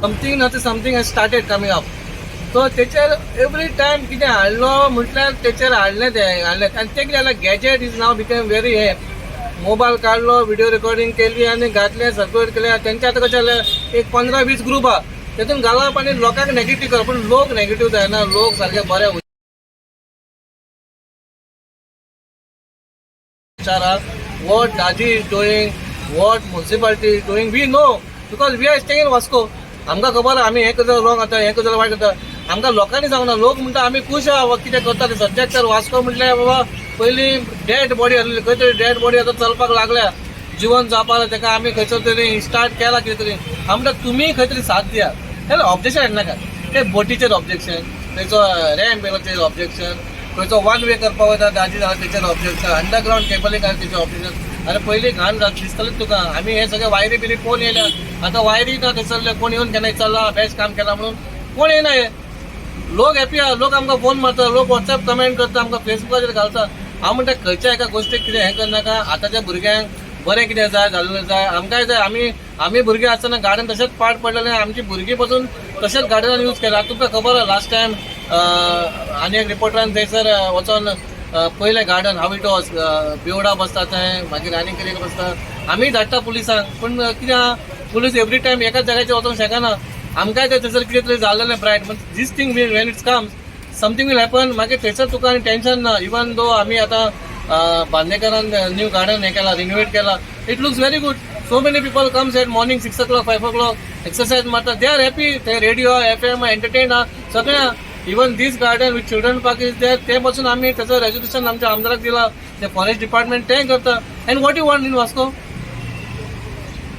Something ना something has started coming up. So तेचेर every time कितें हाडलो म्हटल्यार तेचेर हाडलें, तें हाडलें. आनी तें कितें जालें, gadget is now become very हे. मोबायल काडलो, व्हिडिओ रेकॉर्डिंग केली आनी घातलें, सर्कुलेट केलें. तेंचे आतां कशें जालें, एक 15-20 ग्रुप आहा, तेतून घालप आनी लोकांक नेगेटीव करप. पूण लोक नेगेटीव जायना, लोक सारके बरे हुशार आहा. What Daji is doing, what municipality is doing, we know because we are staying in Vasco. आमकां खबर आहा, आमी हें करता रॉंग जाता, हें करता वायट जाता. आमकां लोकांनी सांगना. लोक म्हणटा आमी खूश आहा कितें करता ते. सद्याक तर वास्को म्हटल्यार बाबा पयलीं डेड बॉडी आसली, खंय तरी डेड बॉडी आतां चलपाक लागल्या, जिवन जावपाक. तेका आमी खंयसर तरी स्टार्ट केला कितें तरी. हांव म्हणटा तुमी खंय तरी साथ दिया. ऑब्जेक्शन हाडनाका. ते बोटीचेर ऑब्जेक्शन, खंयचो रॅम्प येयलो तेजेर ऑब्जेक्शन, खंयचो वन वे करपाक वयता दाजी जाला तेचेर ऑब्जेक्शन, अंडरग्रावंड केबलिंग आसा तेचेर ऑब्जेक्शन. आरे, पयलीं घाण दिसतालें तुका. आमी हे सगळे वायरी बिरी पळोवन येयल्या. आतां वायरी ना थंयसरले. कोण येवन केन्ना विचारला बेस्ट काम केला म्हणून? कोण येयना. हे लोक हॅपी आहा. लोक आमकां फोन मारता, लोक वॉट्सॅप कमेंट करता, आमकां फेसबुकाचेर घालता. हांव म्हणटा खंयच्या एका गोश्टीक कितें हें करनाका. आतांच्या भुरग्यांक बरें कितें जाय जाल्लें जाय, आमकांय जाय. आमी भुरगीं आसतना गार्डन तशेंच पाड पडलेलें. आमची भुरगीं पासून तशेंच गार्डनान यूज केलां. आतां तुमकां खबर आहा, लास्ट टायम आनी एक रिपोर्टरान थंयसर वचोन पयलें गार्डन, how it was. बेवडा बसता थंय, मागीर आनी कितें बसता. आमी धाडटा पुलिसांक, पूण कितें आहा, पुलीस एवरी टायम एकाच जाग्याचेर वचोंक शकना. आमकांय ते थंयसर कितें तरी जाल्लेलें bright. This thing, when it's comes, something will happen. मागीर थंयसर तुका आनी टेन्शन ना. इवन दो आमी आतां बांदेकरान न्यू गार्डन हें केला, रिनोवेट केला, it looks very good. So many people comes at morning 6 o'clock, 5 o'clock, exercise मारता, they are happy. ते रेडिओ एफएम एंटरटेन आहा सगळें. Even this garden with children park is there, ते पासून आमी तेचो रेजोल्युशन आमच्या आमदाराक दिला. ते फॉरेस्ट डिपार्टमेंट तें करता. And what you want in Vasco?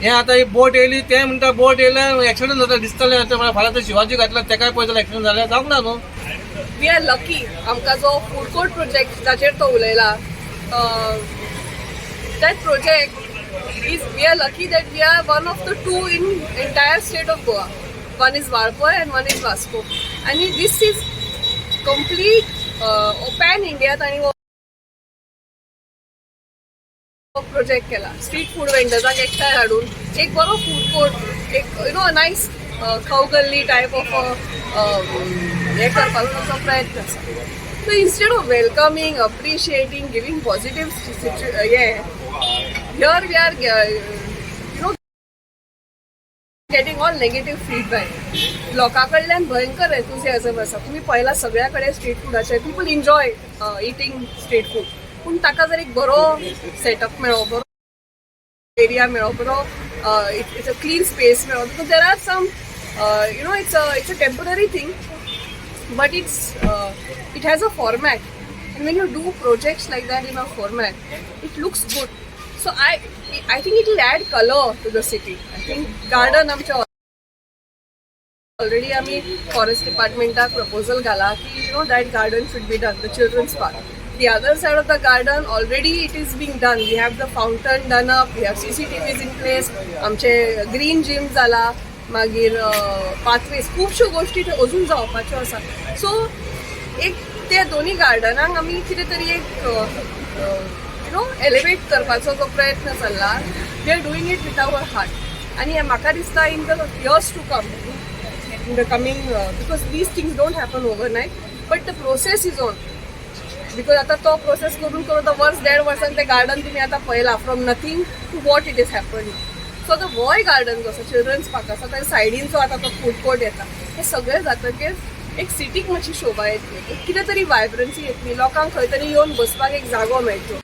हे आतां ही बोट येयली, ते म्हणटा बोट येयल्यार एक्सिडंट जाता. दिसतलें आतां म्हळ्यार फाल्यां ते शिवाजी घातला, तेकाय पळय जाल्यार एक्सिडंट जाल्यार जावंक ना न्हू. We are lucky. आमकां जो फूड कोर्ट प्रोजेक्ट जाचेर तो उलयला, that project is, we are lucky that we are one of the two in entire state of Goa. One is Valpoi and one is Vasco. आनी this is complete pan India तांणी हो project केला. Street food वेंडर्सांक एकठांय हाडून एक बरो food court, एक you know nice खाऊ गल्ली टायप ऑफ हे करपाचो तांचो प्रयत्न आसा. So instead of welcoming, appreciating, giving positive hey, here we are getting all negative feedback. लोकां कडल्यान भयंकर एन्थुजियाझम आसा. तुमी पळयला सगळ्या कडेन street फुडाचे, people enjoy eating street food. पूण ताका जर एक बरो सेटअप मेळ्ळो, बरो एरिया मेळ्ळो, बरो it's a clean space मेळ्ळो, because there are some it's a temporary thing, but it has a format, and when you do projects like that in a format, it looks good. So I think it will add color to the city. I think garden आमच्या already आमी forest डिपार्टमेंटाक proposal घाला की that garden should be done, the children's park. The other side of the garden, already it is being done. We have the fountain done up, we have CCTVs in place. आमचे green gym जाला, मागीर pathways, खुबश्यो गोश्टी थंय अजून जावपाच्यो आसा. So एक ते दोनी गार्डनांक आमी कितें तरी एक you know elevate करपाचो जो प्रयत्न चल्ला, we are doing it with our heart. आनी म्हाका दिसता in the years to come, in the coming, because these things don't happen overnight, but the process is on, because आता तो प्रोसेस करून करून आतां वर्स देड वर्सान ते गार्डन तुम्ही आतां पळयला, from nothing to what it is happen. So आतां होय गार्डन जो आसा, चिल्ड्रन्स पार्क आसा, त्या सायडीन जो आतां तो फूड कोर्ट येता, हे सगळें जातकीर एक सिटीक मातशी शोभा येतली, एक कितें तरी वायब्रन्सी येतली, लोकांक खंय तरी येवन बसपाक एक जागो मेळटलो.